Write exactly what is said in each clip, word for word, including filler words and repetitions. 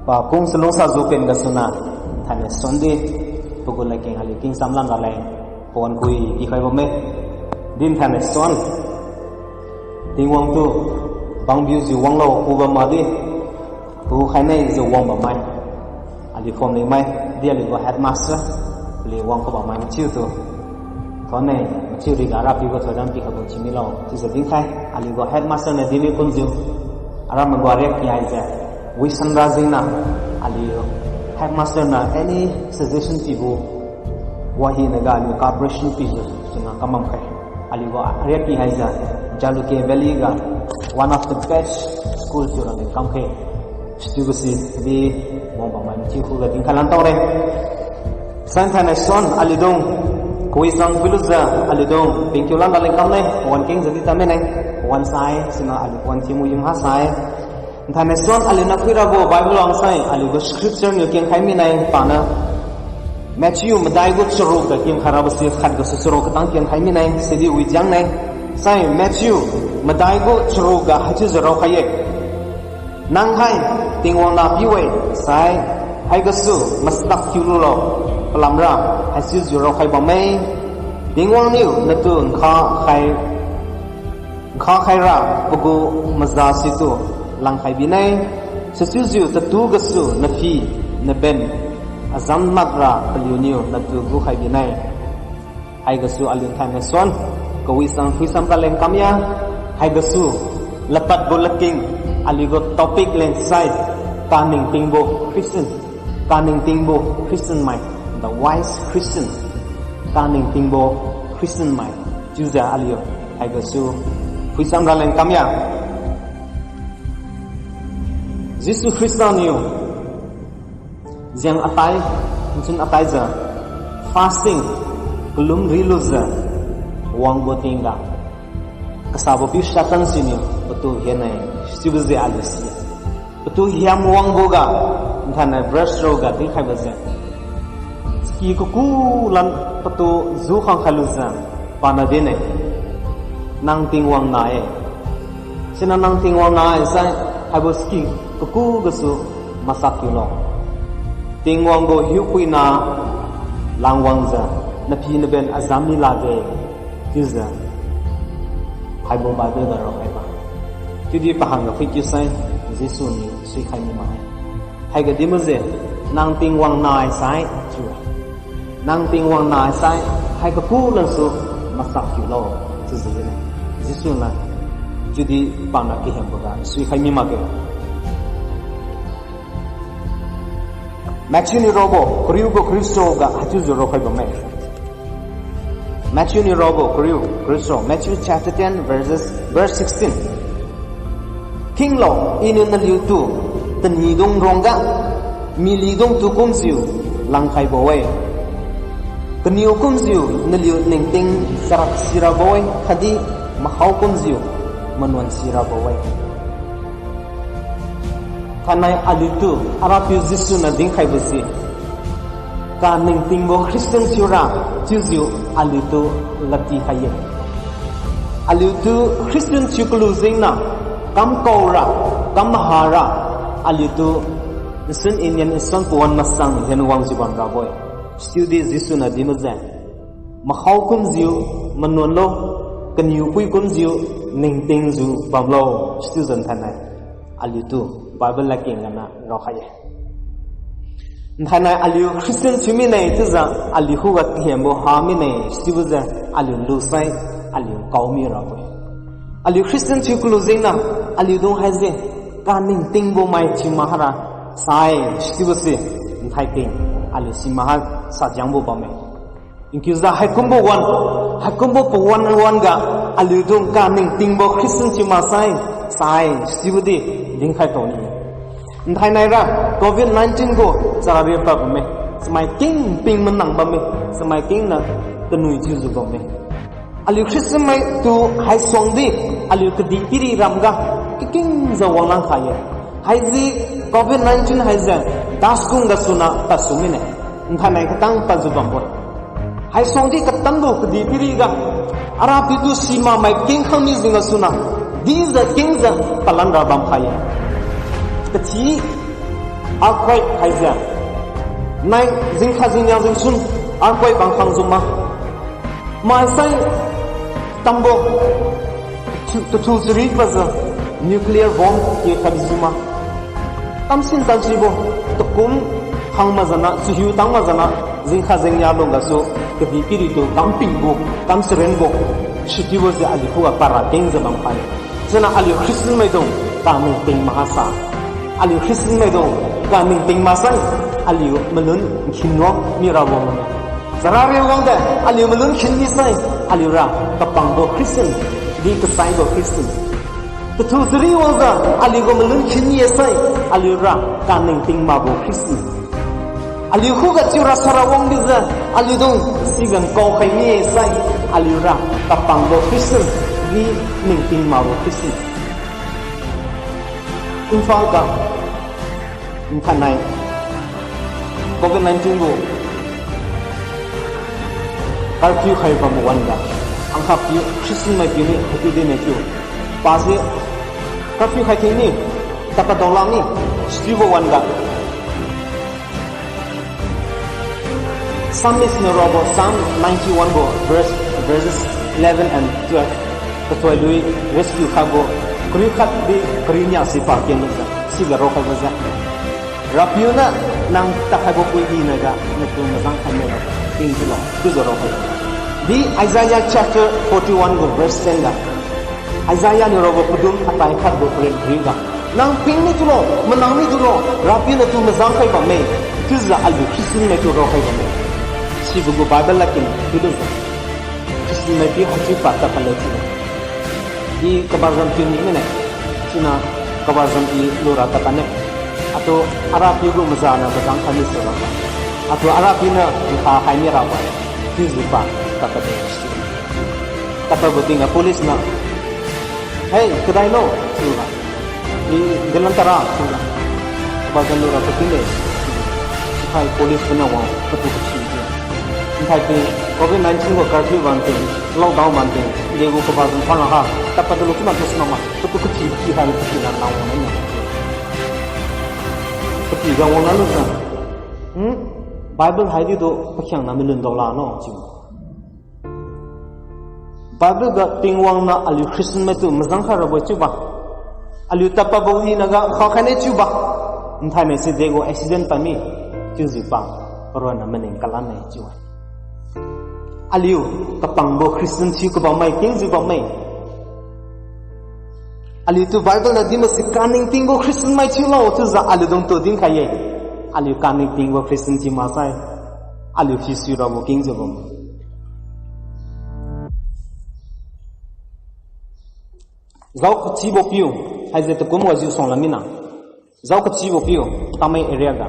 Pakung chalungsa ju pen gasuna, thainai suan di, pagu ladkeng aliu kingcham lam raleng, pawan kui pikhai bamme. Din thainai suan, Tingwang tu, bangbiujiu wanglo kubam madi, tu khainai jiu wang bammai. Aliu phom limai, di aliu gu headmaster, paliu wang kubammai mathiutu. Thonne, mathiu riga Rapiu gu thoidam pikhaibo thiumilo, chiujiu dinkhai, aliu gu headmaster niu dimi kumjiu. Aram magu ariak ki haijiu, wisan ra jengniu, aliu headmaster niu any suggestion pibo, wahinaga aliu cooperation pijiu, suna kamam khai. Aliu gu ariak ki haijiu, Jalukie Valley ga, one of the best school thiura leng kamkhe. Sichiubo si di, wang bammai mathiu khuga dinkhai lan taore. San thainai suan aliudung, kawichang phuilujiu aliudung, pingkiu lan raleng kamne, pawan kengjiu di tamine, pawan sai, siniu aliu pawan thiu mu yum ha sai. Thainai suan aliuniu phuirabo Bible wangsai, aliu gu scripture niu kengkhai mine, paniu Matthew madai gu charuk ga kengkhai rabo si khat gasu charuk katang kengkhai mine, sidi wijiang ne. Sai Matthew madai gu charuk ga haichiujiu raokhai-e. Nang hai Tingwang nahpiu-e, sai, haigasu masak thiululo, palamra, haichiujiu raokhai bamme. Tingwang niu natu nkha khai, nkha khaira pagu maza situ langkhai bine. Sichiujiu tatu gasu naphi, naben, azam makra paliuniu natu gukhai bine. Haigasu aliu thainai suan, kawichang phuisam raleng kamya, haigasu, lapadbo ladkeng, aliu gu topic leng sai, kaningtingbo Christian, kaningtingbo Christian mai, the wise Christian, kaningtingbo Christian mai, chiujiu aliu, haigasu, phuisam raleng kamya. Jesu Khrista niu, jeng atai, nchun ataijiu, fasting, kalum rilujiu, wangbo tingga, kasabo piu Satan siniu patu hian-e, sichiubo je aliu si. Patu hiam wangboga, thainai verse rao ga dinkhaibo je, ski kaku lan patu jukhang khailujiu, paniu din-e, nang Tingwang nah-e. Siniu nang Tingwang nah-e sai, haibo ski kaku gasu masak kiulo. Tingwang gu hiupuina langwangjiu, naphi naben azam mi lakge, chiujiu. Haibo Bible ga raokhaibo. Chiudi pahangga phuikiu sai, Jesu niu suikhai mi mak-e. Haiga dimaje, nang Tingwang nah-e sai, chiu-e. Nang Tingwang nah-e sai, hai kaku lansu masak kiulo, chiujiu din-e. Jesu niu, chiudi paniu kahenboga suikhai mi makge. Matthew niu raobo kariu gu kariu saro ga haichiujiu raokhai bamme. Matthew niu raobo kariu kariu saro, Matthew chapter ten, verses, verse sixteen. Khinglo, Iniu naliutu tanidung ruangga, milidungtu kumjiu langkhaibo-e. Kaniu kumjiu naliu ningting charak sirabo-e, khatdi mahao kumjiu manuan sirabo-e. Thainai aliutu Arapiu Jesu niu dinkhaibo si, kaningtingbo Christian thiura chiujiu aliutu ladtikhai-e. Aliutu Christian thiu kalu jengniu, kam kaora, kam mahara, aliutu nsun inian nsuan pawan masang hen wangjiu bamrabo-e. Sichiudi Jesu niu dimaje, mahao kumjiu manuanlo, kaniu pui kumjiu ningtingjiu bamlo, sichiujiu thainai aliutu Bible ladkeng gana raokhai-e. Thainai aliu Christian thiu mine chiujiu aliu khuga kahenbo ha mine sichiubo je aliu lusai aliu kao mirabo-e. Aliu Christian thiu kalu jengniu aliudung haise kaningtingbo mai thiu makhara sai sichiubo se nthai keng aliu simaha sajiangbo bamme. Nkiujiu haikumbo wan, haikumbo pawan wan-ga aliudung kaningtingbo Christian thiu maksai sai sichiubo di dinkhai tao ni. Nthainaira covid nineteen gu chara ri pad bamme, chamai keng ping manang bamme, chamai kengniu kanui thiujiu bamme. Aliu Christian maitu haisuangdi aliu kadihpiri ramga kakengjiu wanglang khai-e. Haise covid nineteen haise daskung gasuna padsu mine, nthainai katang padjiu bambo-e. Haisuangdi katambo kadihpiriga Arapiutu simakmai kengkhang mi jeng gasuna dijiu kengjiu palan ra bam khai-e. Kathi Earthquake haise, nai jingkha jingniang jingsun earthquake bang khangjiu ma. Maisai tambo tathu chari pajiu nuclear bomb ke khatjiu ma. Tamsin tamsibo, takum khang mazana, chahiu tang mazana, jingkha jingniang lung gasu, kadihpiritu kampingbo, kamcharenbo, sitibo jiu aliu khuga para kengjiu bamkhai. Chiuna aliu Christian maidung kaningting mahasa. Aliu Christian maidung kaningting maksai, aliu malun nkhin nuang mirabo mane. Chara riu wangde aliu malun nkhin misai, aliura kapangbo Christian, di kasaibo Christian. Tathu chari wangjiu aliugu malun nkhin misai, aliura kaningting makbo Christian. Aliu khuga chiura sara wang bijiu, aliudung sigan kaokhai misai, aliura kapangbo Christian, di ningting makbo Christian. Imphal ga, nthainai, covid nineteen gu curfew khai bambo wan-ga, angkha piu Christian maipiu ni haitu dinne chiu. Pasi curfew khai thini, tapa daola ni, stibo wan-ga. Psalmist niu raobo Psalm ninety-one gu verse, verses eleven and twelve. Katoi lui rescue khaibo, kariu khat di kariu nia sipa kenlujiu, siga raokhaibo jiu. Rapiu niu nang takhaibo pui hinaga natu majang khaimira, ping chiulo, chiujiu raokhai. Di Isaiah chapter forty-one gu verse ten ga. Isaiah niu raobo padum atai khat gu paren riu ga. Nang ping mi chiulo, manang mi chiulo, Rapiu natu majang khai bamme, chiujiu aliu Christian maitu raokhai bamme. Sibo gu Bible ladkeng chiudu. Christian maipiu haichiu pa tadpad le chiu. I kabazan piu ni mine. Chiuna kabazan i lura tadpadne. Atu Arapiu gu maza niu majang khai mi sura pa. Atu Arapiu niu nkha khai mirabo. Chiujiu pa tadpadde. Tadpadbo tingga police niu, "Hey, kadai lo?" chiuga. "I dilan tara," chiuga. Kabazan lura pating-e. Nthai police boniu wang patu kathi di. Nthai pi covid nineteen gu curfew banting, lockdown banting, degu kabazan pang ha, tadpad lu chiuman tu suna ma, patu kathi kathi hailu kathi lan nao ma na. Kathi ga wang lalu sa. Hmm? Bible haidi tu pakhiangna malun daola no chiu. Bible ga Tingwang niu aliu Christian maitu majang khai rabo chiuba. Aliu tadpadbo hinaga kha khaine chiuba. Nthainai si degu accident pami. Chiujiu pa. Paronna maning kalanne chiu-e. Aliu kapangbo Christian thiu kabammai kengjiu bamme. Aliutu Bible niu dinbo si kaningtingbo Christian mai thiulo chiujiu aliudung tu dinkhai-e. Aliu kaningtingbo Christian thiu maksai, aliu history rabo kengjiu bam. Jao kachibo piu, haise takum wajiu suanglam mina. Jao kachibo piu, Tamei area ga.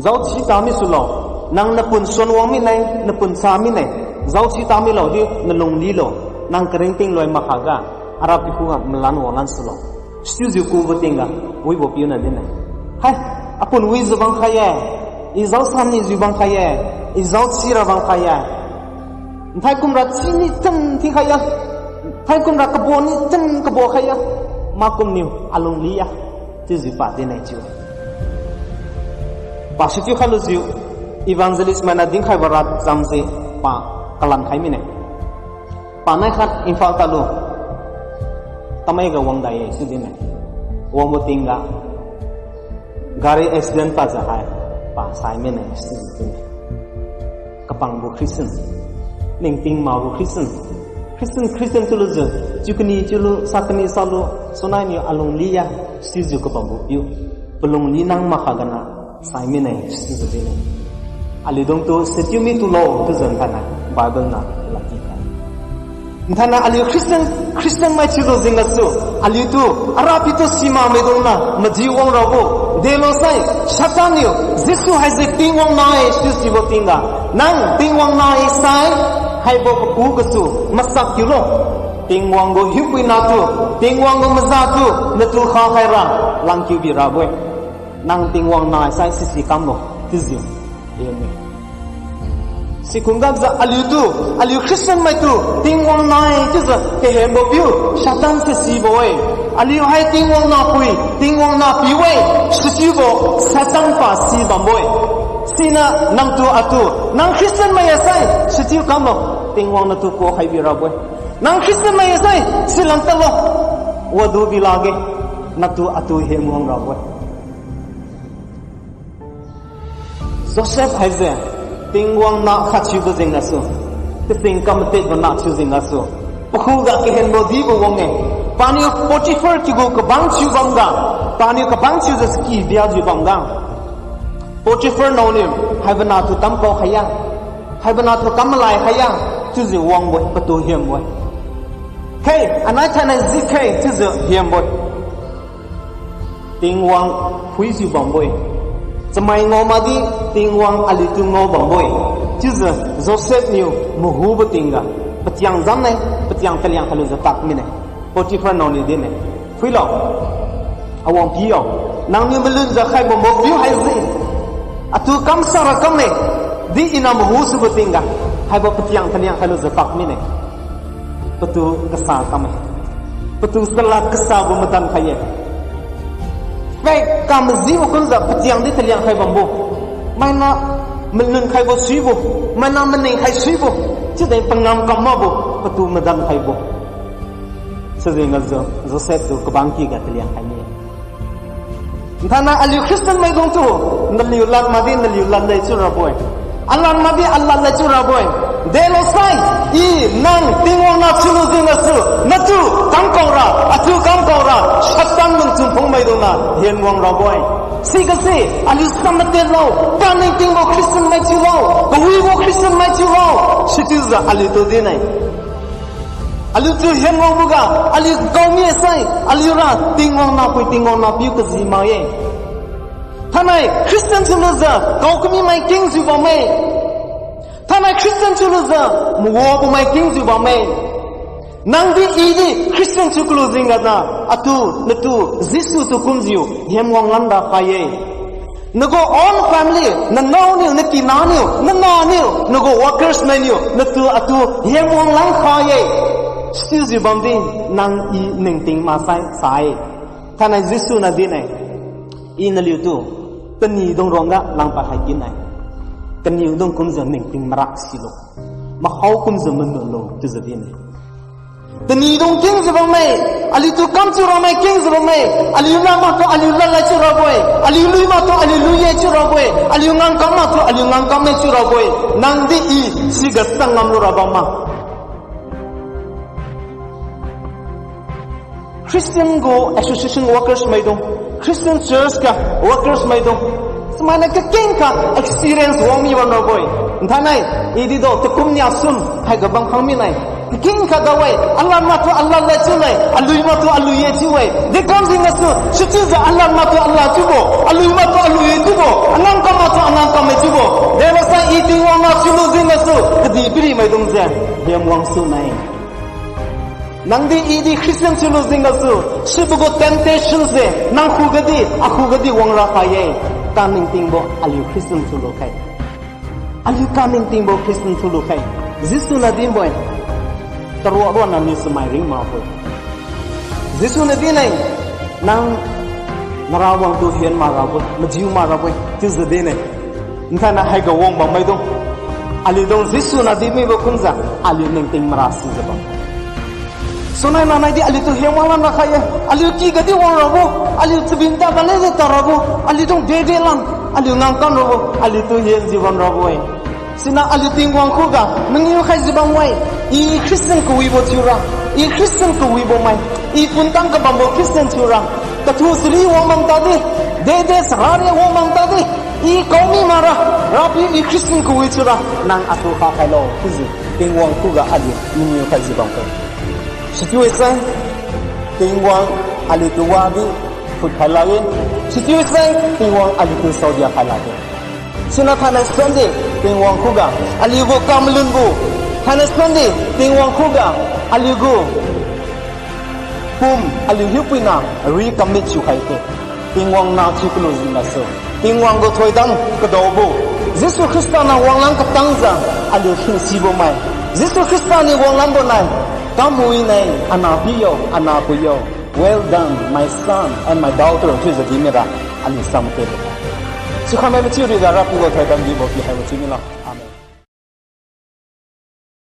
Jao chi ta mi sulo, nang napun suan wang mine, napun cha mine, jao chi ta milo di nalung lilo, nang karingting loi makhaga, Arapiu khuga malan wanglan sulo. Sichiujiu kubo tingga, wibo piu niu dinne. Hai, apun wijiu bamkhai-e, i jao san nijiu bamkhai-e, i jao chi ra bamkhai-e. Nthai kumra chi ni chan thikhai-e. Nthai kumra kabo ni chan kabo khai-e. Makumniu alung li-e. Chiujiu pa dinne chiu. Pa sichiu khalujiu evangelist maina dinkhaibo racham se pa kalan khai mine. Panai khat Imphal talu. Tamei ga wang dai-e si dinne. Wangbo tingga gari accident pajiu hai pa sai mine si dinne. Kapangbo Christian, ningting makbo Christian. Christian, Christian chiulujiu, chiu kani chiulu, sa kani salu, sunai niu alung li-e, sijiu kapangbo piu. Palung li nang makha gana, sai mine, sijiu dinne. Aliudung tu, sichiu mi tulo, chiujiu nthainai, Bible niu ladkikhai. Nthainai aliu Christian, Christian mai thiulo jeng gasu, aliutu, Arapiu tu simak maidung niu, maji wang rabo, delosai, Satan niu, Jesu haise Tingwang nai, siu sibo tingga, nang Tingwang nai sai, haibo kaku gasu, masak kiulo. Tingwang gu hiupuina tu, Tingwang gu maza tu, natu kha khaira, langkiu birabo-e. Nang Tingwang nai sai sisi kamlo, chiujiu. Amen. Sikum gapjiu aliutu, aliu Christian maitu, Tingwang nai chiujiu kahenbo piu, Satan se sibo-e. Aliu hai Tingwang nahpui, Tingwang nahpiu-e, sichiubo Satan pa si bambo-e. Siniu nangtu atu, nang Christian mai-e sai, sichiu kamlo, Tingwang natu kuak khai birabo-e. Nang Christian mai-e sai, silam tadlo, wadu bi lakge, natu atu henwang rabo-e. Joseph haise, Tingwang nah khatchiubo jeng gasu, kating kam matedbo nah thiu jeng gasu, pakhuga kahenbo dibo wang-e. Paniu Potiphar kigu kabang thiu bamga, paniu kabang thiujiu saki diajiu bamga, Potiphar naoniu, haibo natu kam kao khai ya, haibo natu kam malai khai ya, chiujiu wangbo-e, patu hembo-e. Khe, anai thainai ji khe, chiujiu hembo-e. Tingwang phuijiu bambo-e. Chamai ngao makdi Tingwang aliutu ngao bambo-e. Chiujiu Joseph niu mahubo tingga, patiang jam-e, patiang taliang khailujiu tak mine. Potiphar naoniu din-e, phuilo, awang pi yo, nangniu malunjiu khaibo mapiu haise atu kamsara kamme, di iniu mahu subo tingga, haibo patiang taliang khailujiu tak mine. Patu kasa kamme. Patu chalad kasabo madan khai-e. Pai kamajibo kumjiu patiang di taliang khai bambo, maina malun khaibo suibo, maina maning khai suibo, chiudi pangam kam makbo patu madan khaibo. Sijeng gasu Joseph tu kabang kyga taliang khai mi-e. Thainai aliu Christian maidungtu, naliu lad makdi naliu lad le chiu rabo-e. Alad makdi alad le chiu rabo-e. Delosai, i, nang Tingwang nah chiulu jeng gasu, natu kamkaora, atu kamkaora, Satan lungchun phung maidungna henwang rabo-e. Sigase aliu sam matenlo, kaningtingbo Christian mai chiulo, kawibo Christian mai chiulo, sichiujiu aliutu din-e. Aliutu henwangboga, aliu kaomi sai, aliura Tingwang nahpui Tingwang nahpiu kaji mak-e. Thainai Christian chiulujiu kaokami mai kengjiu bamme. Thainai Christian chiulujiu mawabo mai kengjiu bamme. Nangdi idi Christian chiu kalu jeng gana, atu, natu, Jesu tu kumjiu hemwang lan ra khai-e. Nagu own family, nanaoniu, nakinaniu, nanganiu, nagu workers mainiu natu atu hemwang lan kha-e. Sichiujiu bamdi, nang i ningting maksai sa-e. Thainai Jesu na din-e, i naliutu, tanidung ruangga langpad hai din-e. Kaniudung kumjiu ningting marak silo, mahao kumjiu manunlo chiujiu din-e. Tanidung kengjiu bamme, aliutu kamchiu ramai kengjiu bamme, aliu lad maktu aliu lad lai chiu rabo-e, aliu lui maktu aliu lui-e chiu rabo-e, aliu ngangkam maktu aliu ngangkam-e chiu rabo-e, nangdi i siga chang ngamlu ra bam ma. Christian gu association workers maidung, Christian church ga workers maidung, chamainiu kakengkha experience wang mi bam rabo-e. Nthainai, i dido takum nia sum haiga bam khang mine. Kakengkha dawe, alad maktu alad lai chiu le, alui maktu alui-e chiu-e. Dekam jeng gasu, sichiujiu alad maktu alad chiubo, alui maktu alui-e chiubo, angangkam maktu angangkam-e chiubo, delosai i Tingwang nah chiulu jeng gasu kadihpiri maidung jiu hemwang sune. Nangdi i di Christian chiulu jeng gasu, sibo gu temptation se nang khugadi, akhugadi wangra khai-e. Kaningtingbo aliu Christian chiulu khai. Aliu kaningtingbo Christian chiulu khai. Jesu na dinbo-e, taruakbo nangniu chamai ring makbo-e. Jesu na din-e, nang narawangtu hen mak rabo-e, majiu mak rabo-e chiujiu din-e. Nthainai haiga wang bam maidung, aliudung Jesu na di mibo kumjiu aliu ningting mara sijiu bam. Sunai nanai di aliutu hemwang lan ra khai-e. Aliu kigadi wang rabo, aliu chabin ta bale je ta rabo, aliudung dede lan, aliu ngangkam rabo, aliutu henjiu bam rabo-e. Siniu aliu Tingwang khuga mangiu khaijiu bam-e. I Christian kawibo chiura, i Christian kawibo mai, i puntang kabambo Christian chiura, kathu chari wang bam tadi, dede sarari wang bam tadi, i kaomi mara, Rapiu i Christian kawi chiura nang atu kha khailo chiujiu Tingwang khuga aliu mangiu khaijiu bam-e. Sichiusai Tingwang aliutu wadi phut khai lakge. Sichiusai Tingwang aliutu saodia khai lakge. Siniu thainai Sunday Tingwang khuga aliugu kamalunbo, thainai Sunday Tingwang khuga aliugu pum aliu hiupuina recommit thiukhai khe. Tingwang nah thiu kalu jeng gasu, Tingwang gu thoidam kadaobo, Jesu Khrista niu wanglam katangjiu aliu hingsibo mai, Jesu Khrista niu wanglambo nai, kam mui nai, anah pi yo, anah pui yo, well done, my son and my daughter, chiujiu di mira, aliu sam tebo. Sikhai mai machiu riga Rapiu gu thoidam dibo pi haibo chiu milo.